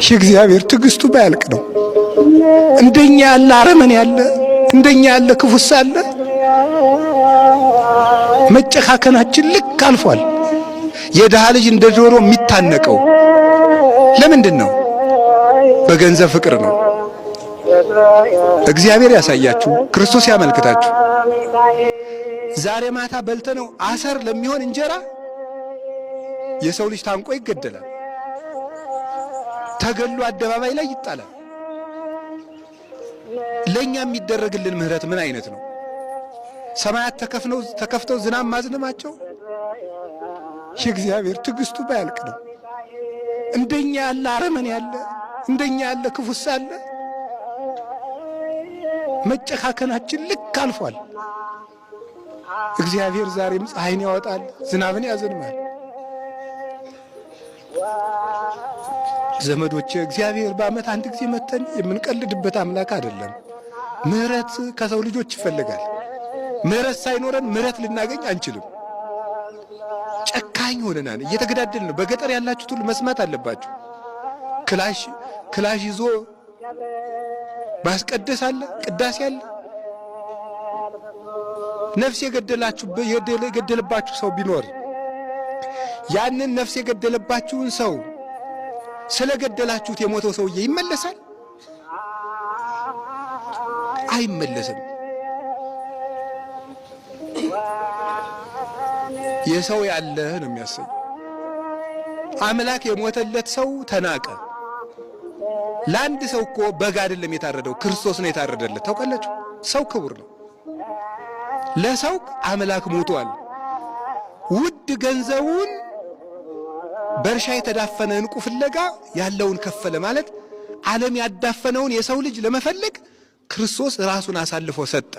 የእግዚአብሔር ትዕግስቱ ባያልቅ ነው። እንደኛ ያለ አረመኔ ያለ፣ እንደኛ ያለ ክፉስ አለ። መጨካከናችን ልክ አልፏል። የድሃ ልጅ እንደ ዶሮ የሚታነቀው ለምንድን ነው? በገንዘብ ፍቅር ነው። እግዚአብሔር ያሳያችሁ፣ ክርስቶስ ያመልክታችሁ። ዛሬ ማታ በልተነው አሰር ለሚሆን እንጀራ የሰው ልጅ ታንቆ ይገደላል። ተገሎ አደባባይ ላይ ይጣላል። ለኛ የሚደረግልን ምህረት ምን አይነት ነው? ሰማያት ተከፍተው ዝናብ ማዝነማቸው የእግዚአብሔር ትዕግስቱ ባያልቅ ነው። እንደኛ ያለ አረመኔ ያለ፣ እንደኛ ያለ ክፉስ አለ። መጨካከናችን ልክ አልፏል። እግዚአብሔር ዛሬም ፀሐይን ያወጣል፣ ዝናብን ያዘንማል። ዘመዶቼ፣ እግዚአብሔር በዓመት አንድ ጊዜ መተን የምንቀልድበት አምላክ አይደለም። ምህረት ከሰው ልጆች ይፈልጋል። ምህረት ሳይኖረን ምህረት ልናገኝ አንችልም። ጨካኝ ሆነናል። እየተገዳደልን ነው። በገጠር ያላችሁት ሁሉ መስማት አለባችሁ። ክላሽ ክላሽ ይዞ ማስቀደስ አለ፣ ቅዳሴ አለ። ነፍስ የገደለባችሁ ሰው ቢኖር ያንን ነፍስ የገደለባችሁን ሰው ስለገደላችሁት የሞተው ሰውዬ ይመለሳል? አይመለስም። የሰው ያለህ ነው የሚያሰኝ። አምላክ የሞተለት ሰው ተናቀ። ለአንድ ሰው እኮ በግ አይደለም የታረደው፣ ክርስቶስ ነው የታረደለት። ታውቃላችሁ፣ ሰው ክቡር ነው። ለሰው አምላክ ሞቷል። ውድ ገንዘቡን በእርሻ የተዳፈነ ዕንቁ ፍለጋ ያለውን ከፈለ ማለት ዓለም ያዳፈነውን የሰው ልጅ ለመፈለግ ክርስቶስ ራሱን አሳልፎ ሰጠ።